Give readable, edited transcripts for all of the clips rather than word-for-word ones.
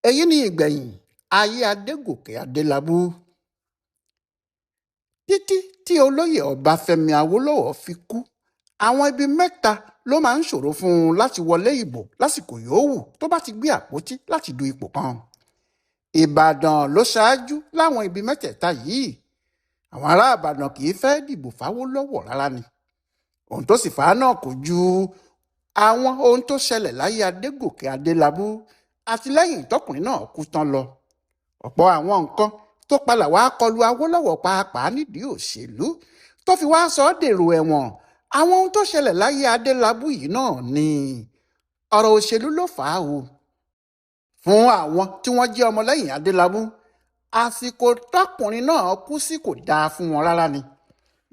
Èyí ni ìgbẹ̀yìn ayé Adégòkè Adélábù. Títí tí olóyè Ọbáfẹ́mi Awólọ́wọ̀ fi kú, àwọn ibi mẹ́ta ló máa ń ṣòro fún un láti wọlé ìbò lásìkò yòówù tó bá ti gbé àpótí láti du ipò kan. Ìbàdàn ló ṣáájú láwọn ibi mẹ́tẹ̀ẹ̀ta yìí. Àwọn ará Ìbàdàn kì í fẹ́ dìbò fáwólọ́wọ̀ rárá ni. Ohun tó sì fà á náà kò ju àwọn ohun tó ṣẹlẹ̀ láyé Adégòkè Adélábù àti lẹ́yìn tọkùnrin náà kú tán lọ. Ọ̀pọ̀ àwọn nǹkan tó padà wá kọlu Awólọ́wọ̀ pàápàá nídìí òṣèlú tó fi wá sọ ọ́ dèrò ẹ̀wọ̀n, àwọn ohun tó ṣẹlẹ̀ láyé Adélábù yìí náà ni. Ọ̀rọ̀ òṣèlú ló fà á o. Fún àwọn tí wọ́n jẹ́ ọmọlẹ́yìn Adélábù, àsìkò tọkùnrin náà kú sí kò dáa fún wọn rárá ni.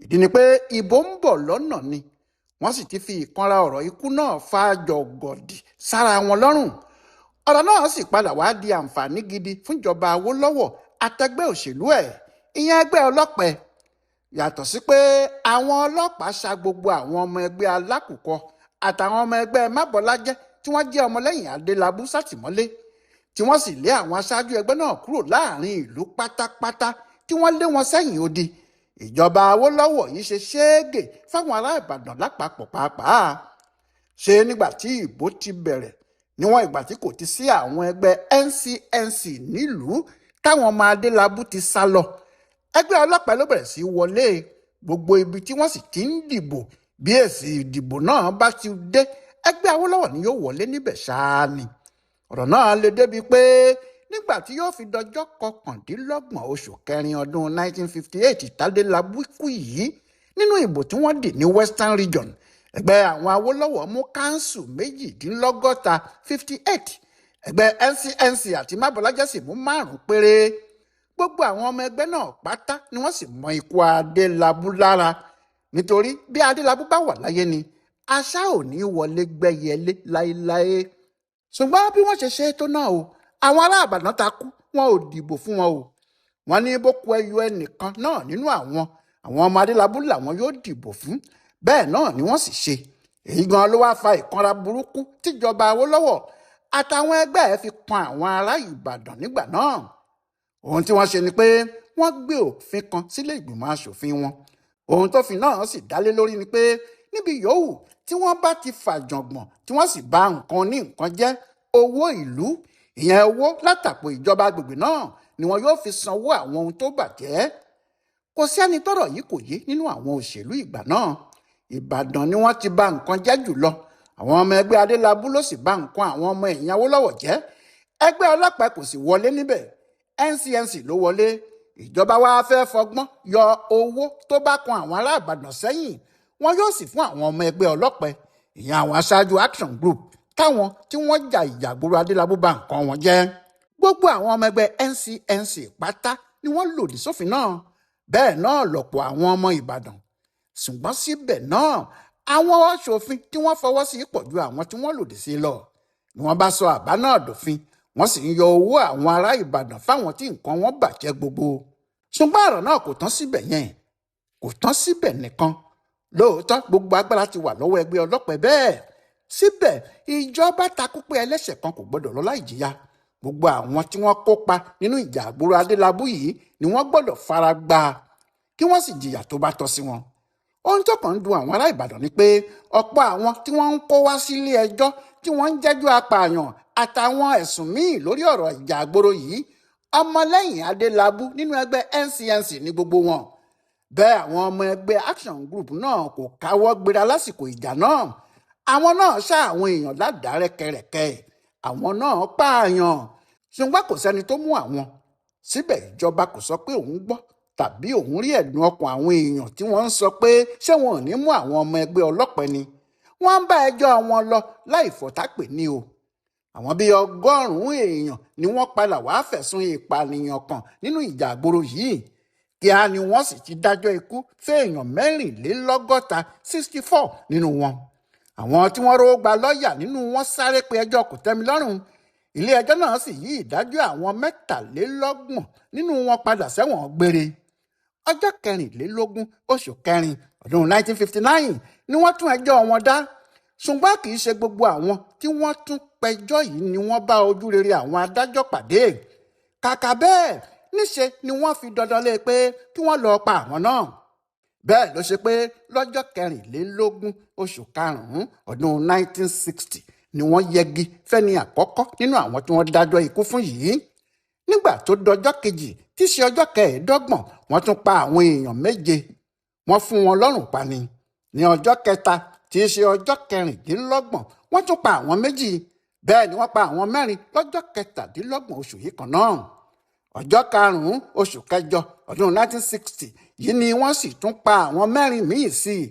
Ìdí ni pé ìbò ń bọ̀ lọ́nà ni. Wọ́n sì ti fi ìkanra ọ̀rọ̀ ikú náà fa jọ̀gọ̀dì sára wọn lọ́rùn. Ọ̀rọ̀ náà sì padà wá di àǹfààní gidi fúnjọba Awólọ́wọ̀ àtẹgbẹ́ òṣèlú ẹ̀, ìyẹn ẹgbẹ́ ọlọ́pẹ. Yàtọ̀ sí pé àwọn ọlọ́pàá ṣa gbogbo àwọn ọmọ ẹgbẹ́ alákùkọ àtàwọn ọmọ ẹgbẹ́ mábọ́lájẹ́ tí wọ́n jẹ́ ọmọlẹ́yìn Adélábù sátìmọ́lé, tí wọ́n sì lé àwọn aṣáájú ẹgbẹ́ náà kúrò láàrin ìlú pátápátá, tí wọ́n lé wọn sẹ́yìn odi. Ìjọba Awólọ́wọ̀ yìí ṣe ṣéégè fáwọn ará Ìbàdàn lápapọ̀ pàápàá. Ṣé nígbà tí ìbò ti bẹ̀rẹ̀, níwọ̀n ìgbà tí kò ti sí àwọn ẹgbẹ́ NCNC nílùú táwọn ọmọ Adélábù ti sá lọ, ẹgbẹ́ ọlọ́pàá ló bẹ̀rẹ̀ sí í wọlé gbogbo ibi tí wọ́n sì ti ń dìbò. Bí èsì ìdìbò náà bá ti dé, ẹgbẹ́ Awólọ́wọ̀ ni yóò wọlé níbẹ̀ ṣáá ni. Ọ̀rọ̀ náà lè débi pé nígbà tí yóò fi dọjọ́ 29 oṣù kẹrin ọdún 1958 tádélábù kú yìí, nínú ìbò tí wọ́n dì ní Western Region, ẹgbẹ́ àwọn Awólọ́wọ̀ mú káńsù 68, 58, ẹgbẹ́ NCNC àti mábọ́lájẹ́ sì mú 5 péré. Gbogbo àwọn ọmọ ẹgbẹ́ náà pátá ni wọ́n sì mọ ikú Adélábù lára, nítorí bí Adélábù bá wà láyé ni àṣà ò ní wọlé gbẹ́yẹlé láéláé. Ṣùgbọ́n bí wọ́n ṣe ṣe é tó náà o, àwọn ará Ìbàdàn takú, wọn ò dìbò fún wọn o. Wọ́n ní bó ku ẹyọ ẹnìkan náà nínú àwọn ọmọ Adélábù làwọn yóò dìbò fún. Bẹ́ẹ̀ náà ni wọ́n sì ṣe. Èyí gan ló wáá fa ìkanra burúkú tíjọba Awólọ́wọ̀ àtàwọn ẹgbẹ́ ẹ̀ fi kan àwọn ará Ìbàdàn nígbà náà. Ohun tí wọ́n ṣe ni pé wọ́n gbé òfin kan sílé ìgbìmọ̀ aṣòfin wọn. Ohun tófin náà sì dálé lórí ni pé níbi yòówù tí wọ́n bá ti fàjàngbọ̀n tí wọ́n sì bà nǹkan ní nǹkan jẹ́, owó ìlú, ìyẹn owó látàpọ̀ ìjọba agbègbè náà ni wọn yóò fi sanwó àwọn ohun tó bàjẹ́. Kò sí ẹni tọ́rọ̀ yìí kò yé nínú àwọn òṣèlú ìgbà náà. Ìbàdàn ni wọ́n ti bà nǹkan jẹ́ jùlọ. Àwọn ọmọ ẹgbẹ́ Adélábù ló sì bà nǹkan àwọn ọmọ ẹ̀yìn Awólọ́wọ̀ jẹ́. Ẹgbẹ́ ọlọ́pàá kò sì wọlé níbẹ̀. NCNC ló wọlé. Ìjọba wa fẹ́ fọgbọ́n yọ owó tó bá kan àwọn ará Ìbàdàn sẹ́yìn. Wọn yóò sì fún àwọn ọmọ ẹgbẹ́ ọlọ́pẹ, ìyẹn àwọn aṣáájú Action Group, táwọn tí wọ́n jà ìjàgboro Adélábù bà nǹkan wọn jẹ́. Gbogbo àwọn ọmọ ẹgbẹ́ NCNC pátá ni wọ́n lòdì sófin náà. Bẹ́ẹ̀ náà lọ̀pọ̀ àwọn ọmọ Ìbàdàn. Ṣùgbọ́n síbẹ̀ náà, àwọn aṣòfin tí wọ́n fọwọ́ sí pọ̀ ju àwọn tí wọ́n lòdì sí lọ. Ni wọ́n bá sọ àbá náà dòfin, wọ́n sì ń yọ owó àwọn ará Ìbàdàn fáwọn tí nǹkan wọn bàjẹ́ gbogbo. Ṣùgbọ́n ọ̀rọ̀ náà kò tán síbẹ̀ yẹn, kò tán síbẹ̀ nìkan. Lóòótọ́ gbogbo agbára ti wà lọ́wọ́ ẹgbẹ́ ọlọ́pẹ bẹ́ẹ̀. Síbẹ̀ ìjọba takú pé ẹlẹ́ṣẹ̀ kan kò gbọdọ̀ lọ láì jìyà. Gbogbo àwọn tí wọ́n kópa nínú ìjà àgbòrò Adélábù yìí ni wọ́n gbọdọ̀ fara gbá, kí wọ́n sì jìyà tó bá tọ́ sí wọn. Ohun tó kàn ń dùn àwọn ará Ìbàdàn ni pé ọ̀pọ̀ àwọn tí wọ́n ń kó wá sílé ẹjọ́ tí wọ́n ń jẹ́jọ́ apààyàn àtàwọn ẹ̀sùn míì lórí ọ̀rọ̀ ìjà àgbòrò yìí, ọmọlẹ́yìn Adélábù nínú ẹgbẹ́ NCNC ní gbogbo wọn. Bẹ́ẹ̀ àwọn ọmọ ẹgbẹ́ Action Group náà kò káwọ́ gbéra lásìkò ìjà náà. Àwọn náà ṣá àwọn èèyàn ládàá rẹ́kẹrẹ́kẹ́, àwọn náà pààyàn, ṣùgbọ́n kò sẹ́ni tó mú àwọn. Síbẹ̀ ìjọba kò sọ pé òun gbọ́ tàbí òun rí ẹ̀dùn ọkàn àwọn èèyàn tí wọ́n ń sọ pé ṣé wọn ò ní mú àwọn ọmọ ẹgbẹ́ ọlọ́pẹ ni. Wọ́n ń bá ẹjọ́ wọn lọ láì fọ̀tápè ní o. Àwọn bíi 100 èèyàn ni wọ́n padà wá fẹ̀sùn ìpànìyàn kàn nínú ìjà àgbòrò yìí. Kíá ni wọ́n sì ti dájọ́ ikú fẹ́ẹ̀yàn 64, 64 nínú wọn. Àwọn tí wọ́n rówó gba lọ́ọ̀yà nínú wọn sáré pé ẹjọ́ kò tẹ́mi lọ́rùn. Ilé ẹjọ́ náà sì yí ìdájọ́ àwọn 33 nínú wọn padà sẹ́wọ̀n gbére. Ọjọ́ 24 oṣù kẹrin ọdún 1959 ni wọ́n tún ẹjọ́ wọn dá. Ṣùgbọ́n kì í ṣe gbogbo àwọn tí wọ́n tún pẹjọ́ yìí ni wọ́n bá ojú rere àwọn adájọ́ pàdé. Kàkà bẹ́ẹ̀, níṣe ni wọ́n fi dandan lé pé kí wọ́n lọ́ọ́ pa àwọn náà. Bẹ́ẹ̀ ló ṣe pé lọ́jọ́ 24 oṣù karùn-ún ọdún 1960 ni wọ́n yẹgi fẹ́ni àkọ́kọ́ nínú àwọn tí wọ́n dájọ́ ikú fún yìí. Nígbà tó dọjọ́ kejì tí í ṣe ọjọ́ 25, wọ́n tún pa àwọn èèyàn 7, wọ́n fún wọn lọ́rùn pa ni. Ní ọjọ́ kẹta tí í ṣe ọjọ́ 26, wọ́n tún pa àwọn 2, bẹ́ẹ̀ ni wọ́n pa àwọn 4 lọ́jọ́ 27 oṣù yìí kan náà. Ọjọ́ 5 oṣù kẹjọ ọdún 1960 yìí ni wọ́n sì tún pa àwọn 4 míì sí i.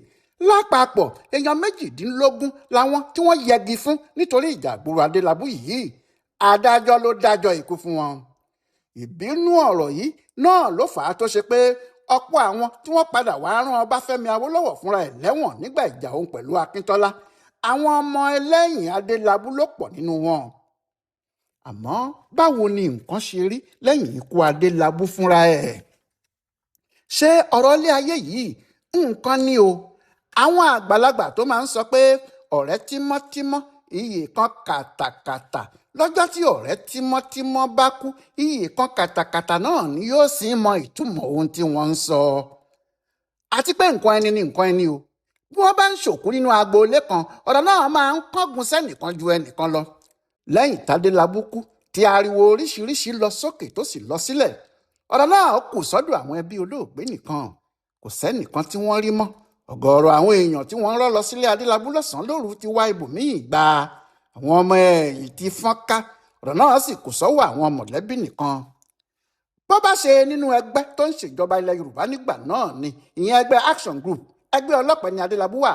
Lápapọ̀ èèyàn 18 làwọn tí wọ́n yẹgi fún nítorí ìjà ìgboro Adélábù yìí. Adájọ́ ló dájọ́ ikú fún wọn. Ìbínú ọ̀rọ̀ yìí náà ló fà á tó ṣe pé ọ̀pọ̀ àwọn tí wọ́n padà wá rán Ọbáfẹ́mi Awólọ́wọ̀ fúnra ẹ̀ lẹ́wọ̀n nígbà ìjà òun pẹ̀lú Akíntọ́lá, àwọn ọmọ ẹlẹ́yìn Adélábù ló pọ̀ nínú wọn. Àmọ́ báwo ni nǹkan ṣe rí lẹ́yìn ikú Adélábù fúnra ẹ̀? Ṣé ọ̀rọ̀ ilé ayé yìí nǹkan ni o? Àwọn àgbàlagbà tó máa ń sọ pé ọ̀rẹ́ tímọ́tímọ́ iyì kan kàtàkàtà, lọ́jọ́ tí ọ̀rẹ́ tímọ́tímọ́ bá kú, iyì kan kàtàkàtà náà ni yóò sì mọ ìtumọ̀ ohun tí wọ́n ń sọ. Àti pé nǹkan ẹni ni nǹkan ẹni o. Bí wọ́n bá ń ṣòkú nínú agboolé kan, ọ̀rọ̀ náà máa ń kángun sẹ́nìkan ju ẹnìkan lọ. Lẹ́yìn tádélábù kú tí ariwo oríṣiríṣi lọ sókè tó sì lọ sílẹ̀, ọ̀rọ̀ náà kù sọ́dọ̀ àwọn ẹbí olóògbé nìkan. Kò sẹ́nìkan tí wọ́n rí mọ́. Ọ̀gọ̀ọ̀rọ̀ àwọn èèyàn tí wọ́n ń rọ́ lọ sílé Adélábù lọ́sàn-án lóru ti wá ibòmíì gbà. Àwọn ọmọ ẹ̀yìn ti fọ́n ká, ọ̀rọ̀ náà sì kù sọ́wọ́ àwọn mọ̀lẹ́bí nìkan. Bó bá ṣe nínú ẹgbẹ́ tó ń ṣèjọba ilẹ̀ Yorùbá nígbà náà ni, ìyẹn ẹgbẹ́ Action Group, ẹgbẹ́ ọlọ́pàá ní Adélábù wà.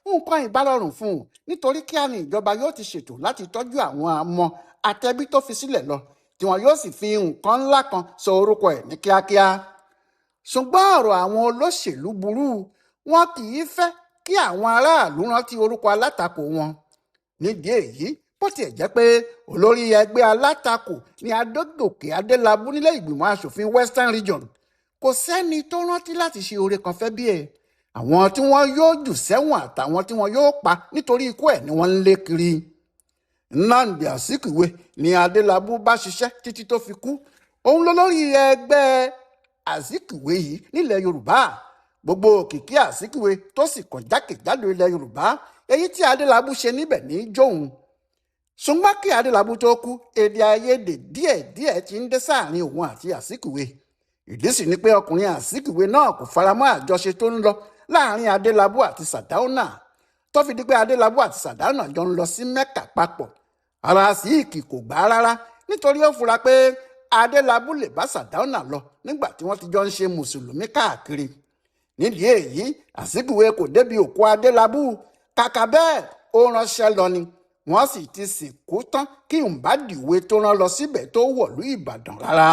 Nǹkan ìbálòrùn fún un nítorí kíá ni ìjọba yóò ti ṣètò láti tọ́jú àwọn ọmọ àtẹbí tó fi sílẹ̀ lọ, tí wọn yóò sì fi nǹkan ńlá kan sọ orúkọ ẹ̀ ní kíákíá. Ṣùgbọ́n ọ̀rọ̀ àwọn olóṣèlú burú, wọn kì í fẹ́ kí àwọn aráàlú rántí orúkọ alátakò wọn. Nídìí èyí, bó tiẹ̀ jẹ́ pé olórí ẹgbẹ́ alátakò ní Adégòkè Adélábù nílé ìgbìmọ̀ asòfin Western Region, kò sẹ́ni tó rántí láti ṣe oore kan fẹ́ bí ẹ̀. Àwọn tí wọ́n yóò jù sẹ́wọ̀n àtàwọn tí wọ́n yóò pa nítorí ikú ẹ̀ ni wọ́n ń lé kiri. Nnamdi Azikiwe ni Adélábù bá ṣiṣẹ́ títí tó fi kú. Òun lólórí ẹgbẹ́ Azikiwe yìí nílẹ̀ Yorùbá. Gbogbo òkìkí Azikiwe tó sì kàn jákèjádò ilẹ̀ Yorùbá, èyí tí Adélábù ṣe níbẹ̀ ní jóun. Ṣùgbọ́n kí Adélábù tó kú, èdè àìyedè díẹ̀díẹ̀ ti ń dé sáàrin òun àti Azikiwe. Ìdí sì ni pé ọkùnrin Azikiwe náà kò faramọ́ àjọṣe tó ń lọ láàrin Adélábù àti Sàdáúnà, tó fi di pé Adélábù àti Sàdáúnà jọ ń lọ sí Mẹ́kà papọ̀. Ara Síìkì kò gbà rárá nítorí ó fura pé Adélábù lè bá Sàdáúnà lọ nígbà tí wọ́n ti jọ ń ṣe mùsùlùmí káàkiri. Nídìí èyí, Azikiwe kò débi òkú Adélábù. Kàkà bẹ́ẹ̀, ó ránṣẹ́ lọ ni. Wọ́n sì ti sìnkú tán kí Mbadiwe tó rán lọ síbẹ̀ tó wọ̀lú Ìbàdàn rárá.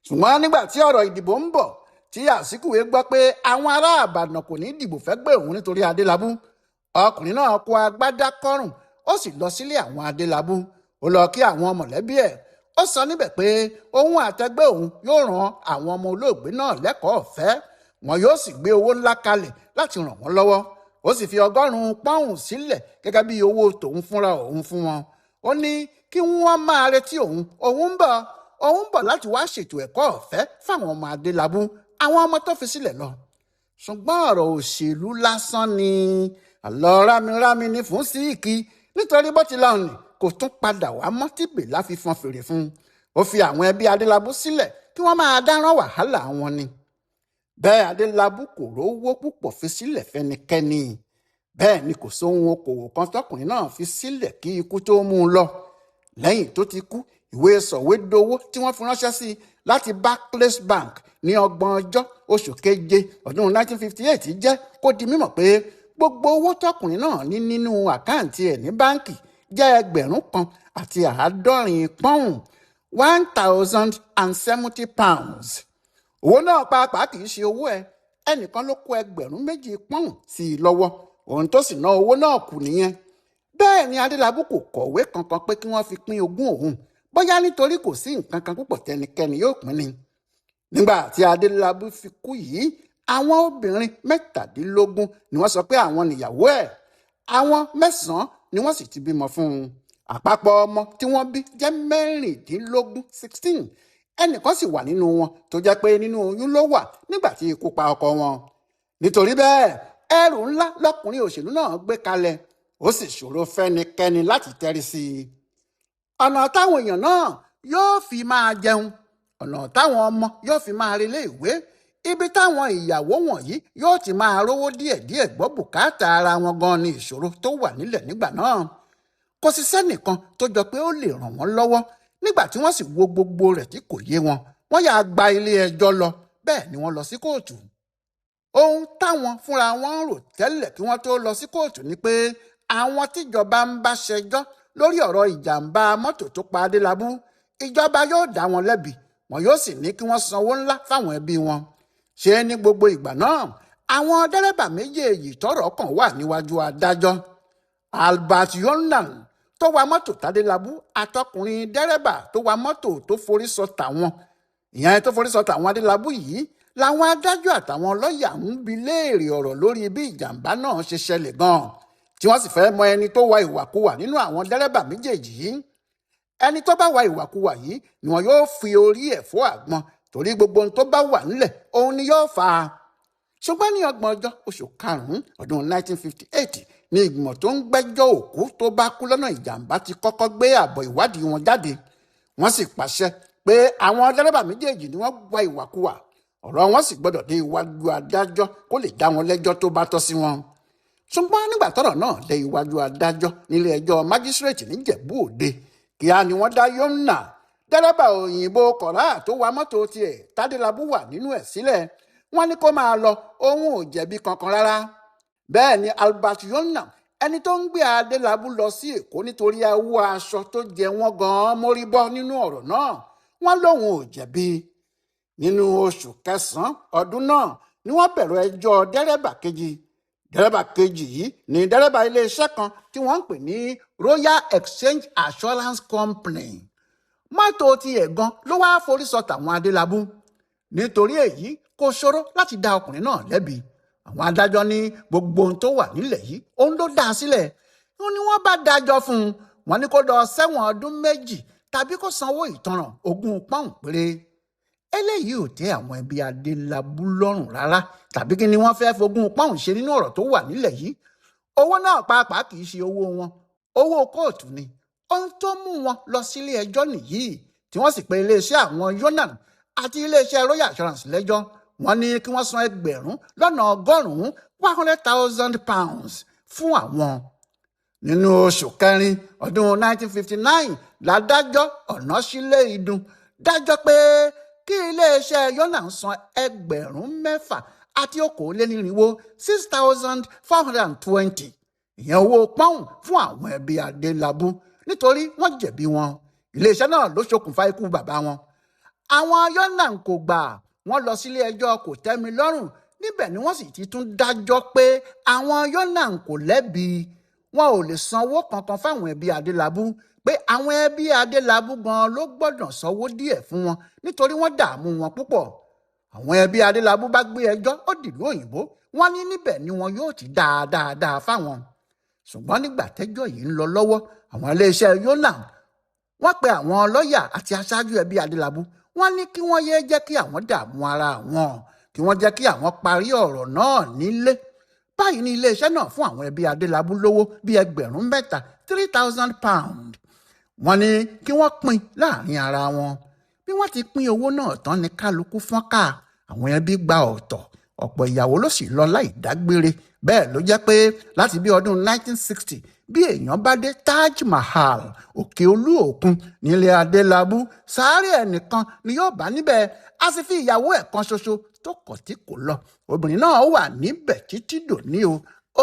Ṣùgbọ́n nígbà tí ọ̀rọ̀ ìdìbò ń bọ̀, tí Azikiwe gbọ́ pé àwọn ará Ìbàdàn kò ní dìbò fẹ́ gbé òun nítorí Adélábù, ọkùnrin náà kó agbádá kọ́rùn, ó sì lọ sílé àwọn Adélábù. Ó lọ kí àwọn mọ̀lẹ́bí ẹ̀. Ó sọ níbẹ̀ pé òun àtẹgbẹ́ òun yóò ran àwọn ọmọ olóògbé náà lẹ́kọ̀ọ́ ọ̀fẹ́, wọn yóò sì gbé owó ńlá kalẹ̀ láti ràn wọ́n lọ́wọ́. Ó sì fi 100 pọ́ùn sílẹ̀ gẹ́gẹ́ bí owó tòun fúnra òun fún wọn. Ó ní kí wọ́n máa retí òun, òun ń bọ̀ láti wá ṣètò ẹ̀kọ́ ọ̀fẹ́ fáwọn ọmọ Adélábù, àwọn ọmọ tó fi sílẹ̀ lọ. Ṣùgbọ́n ọ̀rọ̀ òṣèlú lásán ni, àlọ́ rámirámi ni fún Síìkì, nítorí bó ti lọ́hùn kò tún padà wá mọ́ tí bèlà fi fọn fèrè fún un. Ó fi àwọn ẹbí Adélábù sílẹ̀ kí wọ́n máa dáràn wàhálà wọn ni. Bẹ́ẹ̀ Adélábù kò rówó púpọ̀ fi sílẹ̀ fẹ́nikẹ́ni. Bẹ́ẹ̀ ni kò sóhun okòwò kan tọkùnrin náà fi sílẹ̀ kí ikú tó mú un lọ. Lẹ́yìn tó ti kú, ìwé sọ̀wédowó tí wọ́n fi ránṣẹ́ sí láti Barclays Bank ní 30 ọjọ́ oṣù keje ọdún 1958 jẹ́ kó di mímọ̀ pé gbogbo owó tọkùnrin náà ní nínú àkáǹtì ẹ̀ ní báǹkì jẹ́ 1,070 pọ́ùn, £1,070. Owó náà pàápàá kì í ṣe owó ẹ̀, ẹnìkan ló kó 2,000 pọ́ùn sí i lọ́wọ́, òun tó sì ná owó náà kù nìyẹn. Bẹ́ẹ̀ ni Adélábù kò kọ̀wé kankan pé kí wọ́n fi pín ogún òun, bóyá nítorí kò sí nǹkan kan púpọ̀ tẹnikẹ́ni yóò pín ni. Nígbà tí Adélábù fi kú yìí, àwọn obìnrin 17 ni wọ́n sọ pé àwọn nìyàwó ẹ̀, àwọn 9 ni wọ́n sì ti bímọ fún un. Àpapọ̀ ọmọ tí wọ́n bí jẹ́ 16, 16. Ẹnìkan sì wà nínú wọn tó jẹ́ pé nínú oyún ló wà nígbà tí ikú pa ọkọ wọn. Nítorí bẹ́ẹ̀, ẹrù ńlá lọkùnrin òṣèlú náà gbé kalẹ̀, ó sì ṣòro fẹ́nikẹ́ni láti tẹ́rí sí i. Ọ̀nà táwọn èèyàn náà yóò fi máa jẹun, ọ̀nà táwọn ọmọ yóò fi máa relé ìwé, ibi táwọn ìyàwó wọ̀nyí yóò ti máa rówó díẹ̀díẹ̀ gbọ́ bùkátà ara wọn gan ni ìṣòro tó wà nílẹ̀ nígbà náà. Kò sì sẹ́nìkan tó jọ pé ó lè ràn wọ́n lọ́wọ́. Nígbà tí wọ́n sì wo gbogbo rẹ̀ tí kò yé wọn, wọ́n yáa gba ilé ẹjọ́ lọ, bẹ́ẹ̀ ni wọ́n lọ sí kóòtù. Ohun táwọn fúnra wọn ń rò tẹ́lẹ̀ kí wọ́n tó lọ sí kóòtù ni pé àwọn tíjọba ń bá ṣẹjọ́ lórí ọ̀rọ̀ ìjàmbá mọ́tò tó pa Adélábù, ìjọba yóò dá wọn lẹ́bi, wọn yóò sì ní kí wọ́n sanwó ńlá fáwọn ẹbí wọn. Ṣé ní gbogbo ìgbà náà, àwọn dẹ́rẹ́bà méjèèjì tọ́rọ̀ kàn wà níwájú adájọ́. Albert Yonan tó wa mọ́tò tádélábù àtọkùnrin dẹ́rẹ́bà tó wa mọ́tò tó forí sọ tàwọn, ìyẹn tó forí sọ tàwọn Adélábù yìí, làwọn adájọ́ àtàwọn lọ́ọ̀yà ń bi léèrè ọ̀rọ̀ lórí bí ìjàmbá náà ṣe ṣẹlẹ̀ gan-an, tí wọ́n sì fẹ́ mọ ẹni tó wa ìwàkuwà nínú àwọn dẹ́rẹ́bà méjèèjì yìí. Ẹni tó bá wa ìwàkuwà yìí ni wọn yóò fi orí ẹ̀ fọ́ àgbọn, torí gbogbo ohun tó bá wà nílẹ̀ òun ni yóò fà á. Ṣùgbọ́n ní 30 ọjọ́ oṣù karùn-ún ọdún 1958 ní ìgbìmọ̀ tó ń gbẹ́jọ́ òkú tó bá kú lọ́nà ìjàmbá ti kọ́kọ́ gbé àbọ̀ ìwádìí wọn jáde. Wọ́n sì pàṣẹ pé àwọn dẹ́rẹ́bà méjèèjì ni wọ́n gba ìwàkuwà, ọ̀rọ̀ wọn sì gbọ́dọ̀ dé iwájú adájọ́ kó lè dá wọn lẹ́jọ́ tó bá tọ́ sí wọn. Ṣùgbọ́n nígbà tọ́rọ̀ náà dé iwájú adájọ́ nílé ẹjọ́ májísírèètì níjẹ̀bú Òde, kíá ni wọ́n dá Yọ́nà, dẹ́rẹ́bà òyìnbó kọ̀rá tó wa mọ́tò tiẹ̀ tádélábù wà nínú ẹ̀ sílẹ̀. Wọ́n ní kó máa lọ, òun ò jẹ̀bi kankan rárá. Bẹ́ẹ̀ ni Albert Yọ́nà, ẹni tó ń gbé Adélábù lọ sí Èkó nítorí owó aṣọ tó jẹ wọ́n gan-an mórí bọ́ nínú ọ̀rọ̀ náà, wọ́n lóun ò jẹ̀bi. Nínú oṣù kẹsàn-án ọdún náà ni wọ́n bẹ̀rẹ̀ ẹjọ́ dẹ́rẹ́bà kejì. Dẹ́rẹ́bà kejì yìí ni dẹ́rẹ́bà iléeṣẹ́ kan tí wọ́n ń pè ní Royal Exchange Assurance Company. Mọ́tò tiẹ̀ gan ló wáá forí sọ tàwọn Adélábù. Nítorí èyí kò ṣòro láti dá ọkùnrin náà lẹ́bi. Àwọn adájọ́ ní gbogbo ohun tó wà nílẹ̀ yìí òun ló dá a sílẹ̀. Wọ́n ní wọ́n bá dájọ́ fún un, wọ́n ní kó lọ sẹ́wọ̀n ọdún 2 tàbí kó sanwó ìtanràn 20 pọ́ùn péré. Eléyìí ò tẹ́ àwọn ẹbí Adélábù lọ́rùn rárá, tàbí kí ni wọ́n fẹ́ fogún pọ́ùn ṣe nínú ọ̀rọ̀ tó wà nílẹ̀ yìí. Owó náà pàápàá kì í ṣe owó wọn, owó kóòtù ni. Ohun tó mú wọn lọ sílé ẹjọ́ nìyí, tí wọ́n sì pe iléeṣẹ́ àwọn Yonan àti iléeṣẹ́ Royal Assurance lẹ́jọ́. Wọ́n ní kí wọ́n san 100,000, £100,000 fún àwọn. Nínú oṣù kẹrin ọdún 1959 ládájọ́ Ọ̀nàsílẹ̀ Ìdùn dájọ́ pé kí iléeṣẹ́ Yonan san 6,420, 6,420, ìyẹn owó pọ́ùn fún àwọn ẹbí Adélábù nítorí wọ́n jẹ̀bi wọn. Iléeṣẹ́ náà ló ṣokùnfà ikú bàbá wọn. Àwọn Yonan kò gbà, wọ́n lọ sílé ẹjọ́ kò tẹ́mi lọ́rùn. Níbẹ̀ ni wọ́n sì ti tún dájọ́ pé àwọn Yonan kò lẹ́bi, wọn ò lè sanwó kankan fáwọn ẹbí Adélábù, pé àwọn ẹbí Adélábù gan ló gbọ́dọ̀ sanwó díẹ̀ fún wọn nítorí wọ́n dààmú wọn púpọ̀. Àwọn ẹbí Adélábù bá gbé ẹjọ́ ó dìlú òyìnbó, wọ́n ní níbẹ̀ ni wọn yóò ti dáadáa fáwọn. Ṣùgbọ́n nígbà tẹ́jọ́ yìí ń lọ lọ́wọ́, àwọn iléeṣẹ́ Yonan wọ́n pe àwọn lọ́ọ̀yà àti aṣáájú ẹbí Adélábù, wọ́n ní kí wọ́n yéé jẹ́ kí àwọn dààmú ara wọn, kí wọ́n jẹ́ kí àwọn parí ọ̀rọ̀ náà nílé. Báyìí ní iléeṣẹ́ náà fún àwọn ẹbí Adélábù lówó bíi 3,000, £3,000. Wọ́n ní kí wọ́n pín láàrin ara wọn. Bí wọ́n ti pín owó náà tán ní kálukú fọ́nká. Àwọn ẹbí gba ọ̀tọ̀, ọ̀pọ̀ ìyàwó ló sì lọ láì dágbére. Bẹ́ẹ̀ ló jẹ́ pé láti bí ọdún 1960 bí èèyàn bá dé Taj Mahal, Òkè Olú Òkun nílé Adélábù, sàárè ẹnìkan ni yóò bá níbẹ̀. A sì fi ìyàwó ẹ̀ kan ṣoṣo tó kọ̀ tí kò lọ. Obìnrin náà wà níbẹ̀ títí dòní o.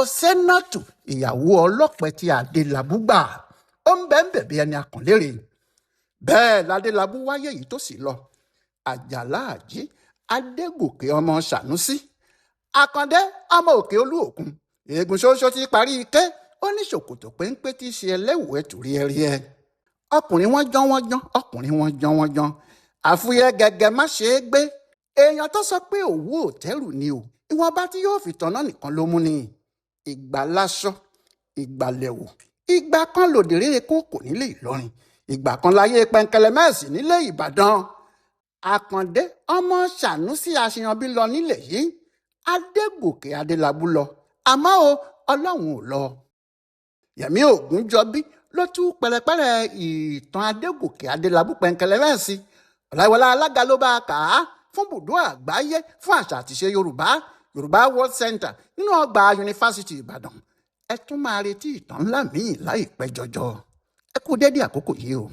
Osẹ́nàtù, ìyàwó ọlọ́pẹ tí Adélábù gbà, ó ń bẹ́ẹ̀ bẹ̀ bí ẹni akànlérè. Bẹ́ẹ̀ ládélábù wáyé yìí tó sì lọ. Àjàlá Àjí Adégòkè ọmọ Sànúsí, Àkàndé ọmọ Òkè Olú Òkun, eégún ṣoṣo ti parí ike, ó ní ṣòkòtò péńpé tí í ṣe ẹlẹ́wù ẹ̀tù ríẹ́ríẹ́. Ọkùnrin wọn ján wọn ján, ọkùnrin wọn ján wọn ján, àfúyẹ́ gẹ́gẹ́ má ṣe é gbé. Èèyàn tó sọ pé òwú òtẹ́rù ni o, ìwọ̀nba tí yóò fi tanná nìkan ló mú ni. Ìgbà láṣọ, ìgbàlẹ̀wò, Ìgbà kan lòdèrè kókò nílé Ìlọrin, ìgbà kan láyé pẹ̀ǹkẹ̀lẹ̀mẹ́sì nílé Ìbàdàn. Àkàndé ọmọ Sànúsì Àṣeyànbí lọ nílẹ̀ yìí, Adégòkè Adélábù lọ, àmọ́ o, Ọlọ́run ò lọ. Yẹmí Ògúnjọbí ló tú pẹ̀rẹ̀pẹ̀rẹ̀ ìtàn Adégòkè Adélábù pẹ̀ǹkẹ̀lẹ̀mẹ́sì. Ọláyíwọlá Alága ló bá a kà á fún bùdó àgbáyé fún àṣà àtìṣe Yorùbá, Yorùbá World Center nínú ọgbà Yunifásitì Ìbàdàn. Ẹ tún máa retí ìtàn ńlá míì láìpẹ́ jọjọ. Ẹ kú dédé àkókò yìí o.